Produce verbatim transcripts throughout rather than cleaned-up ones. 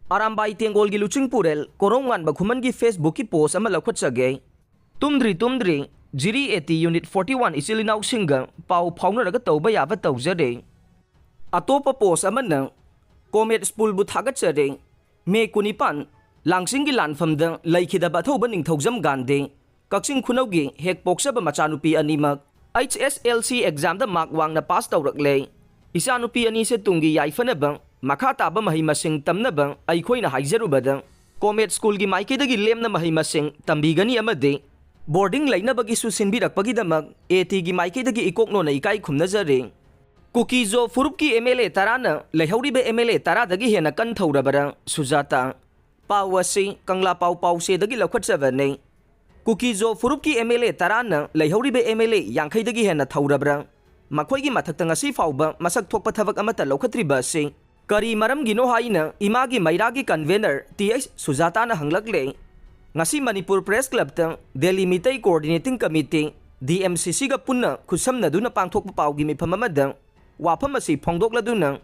Arambai ꯇꯦꯡꯒꯣꯜꯒꯤ ꯂꯨꯆꯤꯡ ꯄꯨꯔꯦꯜ ꯀꯣꯔꯧꯉꯥꯟꯕ ꯈꯨꯃꯟꯒꯤ Facebook-ꯀꯤ post ꯑꯃ ꯂꯧꯈꯠꯆꯒꯦ꯫ ꯇꯨꯝꯗ꯭ꯔꯤ ꯇꯨꯝꯗ꯭ꯔꯤ, ꯖꯤꯔꯤ AT Unit forty one ꯏꯆꯤꯜ ꯏꯅꯥꯎꯁꯤꯡꯒ ꯄꯥꯎ ꯐꯥꯎꯅꯔꯒ ꯇꯧꯕ ꯌꯥꯕ ꯇꯧꯖꯔꯦ꯫ ꯑꯇꯣꯞꯄ post ꯑꯃꯅ, Comet School-ꯕꯨ ꯊꯥꯒꯠꯆꯔꯤ꯫ May ꯀꯨꯟꯅꯤꯄꯥꯟ, ꯂꯥꯡꯖꯤꯡꯒꯤ ꯂꯥꯟꯐꯝꯗ ꯂꯩꯈꯤꯗꯕ ꯑꯊꯧꯕ ꯅꯤꯡꯊꯧꯖꯝ ꯒꯥꯟꯙꯤ, ꯀꯛꯆꯤꯡ ꯈꯨꯅꯧꯒꯤ ꯍꯦꯛ ꯄꯣꯛꯆꯕ ꯃꯆꯥꯅꯨꯄꯤ ꯑꯅꯤꯃꯛ H S L C exam-ꯗ mark ꯋꯥꯡꯅ pass ꯇꯧꯔꯛꯂꯦ꯫ ꯏꯆꯥꯅꯨꯄꯤ ꯑꯅꯤꯁꯦ ꯇꯨꯡꯒꯤ ꯌꯥꯏꯐꯅꯕ, ꯃꯈꯥ ꯇꯥꯕ ꯃꯍꯩ ꯃꯁꯤꯡ ꯇꯝꯅꯕ ꯑꯩꯈꯣꯏꯅ ꯍꯥꯏꯖꯔꯨꯕꯗ, Comet School-ꯒꯤ ꯃꯥꯏꯀꯩꯗꯒꯤ ꯂꯦꯝꯅ ꯃꯍꯩ ꯃꯁꯤꯡ ꯇꯝꯕꯤꯒꯅꯤ ꯑꯃꯗꯤ boarding ꯂꯩꯅꯕꯒꯤꯁꯨ ꯁꯤꯟꯕꯤꯔꯛꯄꯒꯤꯗꯃꯛ AT-ꯒꯤ ꯃꯥꯏꯀꯩꯗꯒꯤ ꯏꯀꯣꯛꯅꯣꯅ ꯏꯀꯥꯏ ꯈꯨꯝꯅꯖꯔꯤ꯫ ꯀꯨꯀꯤꯖꯣ ꯐꯨꯔꯨꯞꯀꯤ MLA ꯇꯔꯥꯅ ꯂꯩꯍꯧꯔꯤꯕ MLA ꯇꯔꯥꯗꯒꯤ ꯍꯦꯟꯅ ꯀꯟꯊꯧꯔꯕ꯭ꯔꯥ? ꯁꯨꯖꯥꯇꯥ꯫ ꯄꯥꯎ ꯑꯁꯤ ꯀꯪꯂꯥ ꯄꯥꯎ ꯄꯥꯎꯆꯦꯗꯒꯤ ꯂꯧꯈꯠꯆꯕꯅꯤ꯫ ꯀꯨꯀꯤꯖꯣ ꯐꯨꯔꯨꯞꯀꯤ MLA ꯇꯔꯥꯅ ꯂꯩꯍꯧꯔꯤꯕ MLA ꯌꯥꯡꯈꯩꯗꯒꯤ ꯍꯦꯟꯅ ꯊꯧꯔꯕ꯭ꯔꯥ? ꯃꯈꯣꯏꯒꯤ ꯃꯊꯛꯇ ꯉꯁꯤ ꯐꯥꯎꯕ ꯃꯁꯛ ꯊꯣꯛꯄ ꯊꯕꯛ ꯑꯃꯠꯇ ꯂꯧꯈꯠꯇ꯭ꯔꯤꯕ ꯑꯁꯤ ꯀꯔꯤ ꯃꯔꯝꯒꯤꯅꯣ ꯍꯥꯏꯅ ꯏꯃꯥꯒꯤ ꯃꯩꯔꯥꯒꯤ convener T H ꯁꯨꯖꯥꯇꯥꯅ ꯍꯪꯂꯛꯂꯦ꯫ ꯉꯁꯤ Manipur Press Club-ꯇ Delhi Meitei Coordinating Committee, D M C C-ꯒ ꯄꯨꯟꯅ ꯈꯨꯠꯁꯝꯅꯗꯨꯅ ꯄꯥꯡꯊꯣꯛꯄ ꯄꯥꯎꯒꯤ ꯃꯤꯐꯝ ꯑꯃꯗ ꯋꯥꯐꯝ ꯑꯁꯤ ꯐꯣꯡꯗꯣꯛꯂꯗꯨꯅ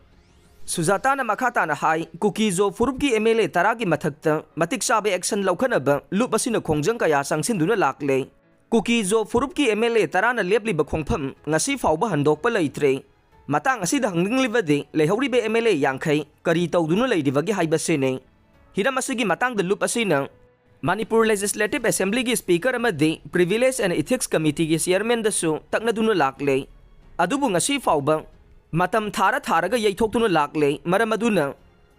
ꯁꯨꯖꯥꯇꯥꯅ ꯃꯈꯥ ꯇꯥꯅ ꯍꯥꯏ, ꯀꯨꯀꯤꯖꯣ ꯐꯨꯔꯨꯞꯀꯤ MLA ꯇꯔꯥꯒꯤ ꯃꯊꯛꯇ ꯃꯇꯤꯛ ꯆꯥꯕ action ꯂꯧꯈꯠꯅꯕ ꯂꯨꯞ ꯑꯁꯤꯅ ꯈꯣꯡꯖꯪ ꯀꯌꯥ ꯆꯪꯁꯤꯟꯗꯨꯅ ꯂꯥꯛꯂꯦ꯫ ꯀꯨꯀꯤꯖꯣ ꯐꯨꯔꯨꯞꯀꯤ MLA ꯇꯔꯥꯅ ꯂꯦꯞꯂꯤꯕ ꯈꯣꯡꯐꯝ ꯉꯁꯤ ꯐꯥꯎꯕ ꯍꯟꯗꯣꯛꯄ ꯂꯩꯇ꯭ꯔꯦ꯫ ꯃꯇꯥꯡ ꯑꯁꯤꯗ ꯍꯪꯅꯤꯡꯂꯤꯕꯗꯤ ꯂꯩꯍꯧꯔꯤꯕ MLA ꯌꯥꯡꯈꯩ ꯀꯔꯤ ꯇꯧꯗꯨꯅ ꯂꯩꯔꯤꯕꯒꯦ ꯍꯥꯏꯕꯁꯤꯅꯤ꯫ ꯍꯤꯔꯝ ꯑꯁꯤꯒꯤ ꯃꯇꯥꯡꯗ ꯂꯨꯞ ꯑꯁꯤꯅ ꯃꯅꯤꯄꯨꯔ Legislative Assembly-ꯒꯤ Speaker ꯑꯃꯗꯤ Privilege and Ethics Committee-ꯒꯤ Chairman-ꯗꯁꯨ ꯇꯛꯅꯗꯨꯅ ꯂꯥꯛꯂꯦ꯫ ꯑꯗꯨꯕꯨ ꯉꯁꯤ ꯐꯥꯎꯕ ꯃꯇꯝ ꯊꯥꯔ ꯊꯥꯔꯒ ꯌꯩꯊꯣꯛꯇꯨꯅ ꯂꯥꯛꯂꯦ꯫ ꯃꯔꯝ ꯑꯗꯨꯅ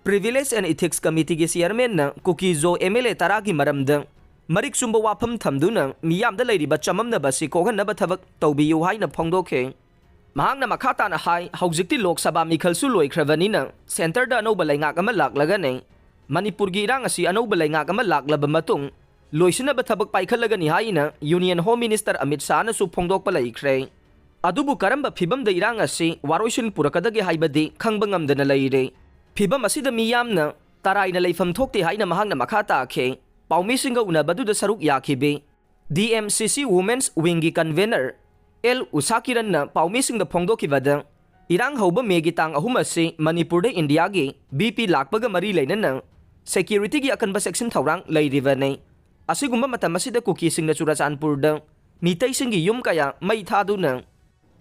Privilege and Ethics Committee-ꯒꯤ Chairman-ꯅ ꯀꯨꯀꯤꯖꯣ MLA ꯇꯔꯥꯒꯤ ꯃꯔꯝꯗ ꯃꯔꯤꯛ ꯆꯨꯝꯕ ꯋꯥꯐꯝ ꯊꯝꯗꯨꯅ ꯃꯤꯌꯥꯝꯗ ꯂꯩꯔꯤꯕ ꯆꯃꯝꯅꯕ ꯑꯁꯤ ꯀꯣꯛꯍꯟꯅꯕ ꯊꯕꯛ ꯇꯧꯕꯤꯌꯨ ꯍꯥꯏꯅ ꯐꯣꯡꯗꯣꯛꯈꯤ꯫ ꯃꯍꯥꯛꯅ ꯃꯈꯥ ꯇꯥꯅ ꯍꯥꯏ, ꯍꯧꯖꯤꯛꯇꯤ ꯂꯣꯛ ꯁꯚꯥ ꯃꯤꯈꯜꯁꯨ ꯂꯣꯏꯈ꯭ꯔꯕꯅꯤꯅ centre-ꯗ ꯑꯅꯧꯕ ꯂꯩꯉꯥꯛ ꯑꯃ ꯂꯥꯛꯂꯒꯅꯤ꯫ ꯃꯅꯤꯄꯨꯔꯒꯤ ꯏꯔꯥꯡ ꯑꯁꯤ ꯑꯅꯧꯕ ꯂꯩꯉꯥꯛ ꯑꯃ ꯂꯥꯛꯂꯕ ꯃꯇꯨꯡ ꯂꯣꯏꯁꯤꯟꯅꯕ ꯊꯕꯛ ꯄꯥꯏꯈꯠꯂꯒꯅꯤ ꯍꯥꯏꯅ Union Home Minister ꯑꯃꯤꯠ ꯁꯥꯍꯅꯁꯨ ꯐꯣꯡꯗꯣꯛꯄ ꯂꯩꯈ꯭ꯔꯦ꯫ ꯑꯗꯨꯕꯨ ꯀꯔꯝꯕ ꯐꯤꯕꯝꯗ ꯏꯔꯥꯡ ꯑꯁꯤ ꯋꯥꯔꯣꯏꯁꯤꯟ ꯄꯨꯔꯛꯀꯗꯒꯦ ꯍꯥꯏꯕꯗꯤ ꯈꯪꯕ ꯉꯝꯗꯅ ꯂꯩꯔꯦ꯫ ꯐꯤꯕꯝ ꯑꯁꯤꯗ ꯃꯤꯌꯥꯝꯅ ꯇꯔꯥꯏꯅ ꯂꯩꯐꯝ ꯊꯣꯛꯇꯦ ꯍꯥꯏꯅ ꯃꯍꯥꯛꯅ ꯃꯈꯥ ꯇꯥꯈꯤ꯫ ꯄꯥꯎꯃꯤꯁꯤꯡꯒ ꯎꯅꯕꯗꯨꯗ ꯁꯔꯨꯛ ꯌꯥꯈꯤꯕꯤ D M C C Women's Wing-ꯒꯤ convener L ꯎꯁꯥ ꯀꯤꯔꯟꯅ ꯄꯥꯎꯃꯤꯁꯤꯡꯗ ꯐꯣꯡꯗꯣꯛꯈꯤꯕꯗ, ꯏꯔꯥꯡ ꯍꯧꯕ ꯃꯦꯒꯤ ꯇꯥꯡ ꯑꯍꯨꯝ ꯑꯁꯤ ꯃꯅꯤꯄꯨꯔꯗ ꯏꯟꯗꯤꯌꯥꯒꯤ V P ꯂꯥꯛꯄꯒ ꯃꯔꯤ ꯂꯩꯅꯅ ꯁꯦꯀ꯭ꯌꯨꯔꯤꯇꯤꯒꯤ ꯑꯀꯟꯕ ꯆꯦꯛꯁꯤꯟ ꯊꯧꯔꯥꯡ ꯂꯩꯔꯤꯕꯅꯤ꯫ ꯑꯁꯤꯒꯨꯝꯕ ꯃꯇꯝ ꯑꯁꯤꯗ ꯀꯨꯀꯤꯁꯤꯡꯅ ꯆꯨꯔꯥꯆꯥꯟꯄꯨꯔꯗ ꯃꯤꯇꯩꯁꯤꯡꯒꯤ ꯌꯨꯝ ꯀꯌꯥ ꯃꯩ ꯊꯥꯗꯨꯅ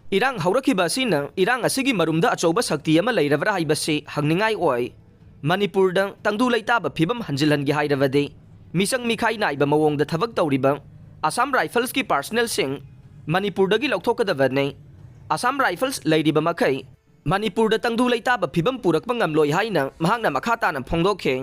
ꯏꯔꯥꯡ ꯍꯧꯔꯛꯈꯤꯕ ꯑꯁꯤꯅ ꯏꯔꯥꯡ ꯑꯁꯤꯒꯤ ꯃꯔꯨꯝꯗ ꯑꯆꯧꯕ ꯁꯛꯇꯤ ꯑꯃ ꯂꯩꯔꯕ꯭ꯔꯥ ꯍꯥꯏꯕꯁꯤ ꯍꯪꯅꯤꯡꯉꯥꯏ ꯑꯣꯏ꯫ ꯃꯅꯤꯄꯨꯔꯗ ꯇꯪꯗꯨ ꯂꯩꯇꯥꯕ ꯐꯤꯕꯝ ꯍꯟꯖꯤꯜꯍꯟꯒꯦ ꯍꯥꯏꯔꯕꯗꯤ ꯃꯤꯆꯪ ꯃꯤꯈꯥꯏ ꯅꯥꯏꯕ ꯃꯑꯣꯡꯗ ꯊꯕꯛ ꯇꯧꯔꯤꯕ ꯑꯁꯥꯝ ꯔꯥꯏꯐꯜꯁꯀꯤ ꯄꯥꯔꯁꯅꯦꯜꯁꯤꯡ ꯃꯅꯤꯄꯨꯔꯗꯒꯤ ꯂꯧꯊꯣꯛꯀꯗꯕꯅꯤ꯫ ꯑꯁꯥꯝ ꯔꯥꯏꯐꯜꯁ ꯂꯩꯔꯤꯕ ꯃꯈꯩ ꯃꯅꯤꯄꯨꯔꯗ ꯇꯪꯗꯨ ꯂꯩꯇꯥꯕ ꯐꯤꯕꯝ ꯄꯨꯔꯛꯄ ꯉꯝꯂꯣꯏ ꯍꯥꯏꯅ ꯃꯍꯥꯛꯅ ꯃꯈꯥ ꯇꯥꯅ ꯐꯣꯡꯗꯣꯛꯈꯤ꯫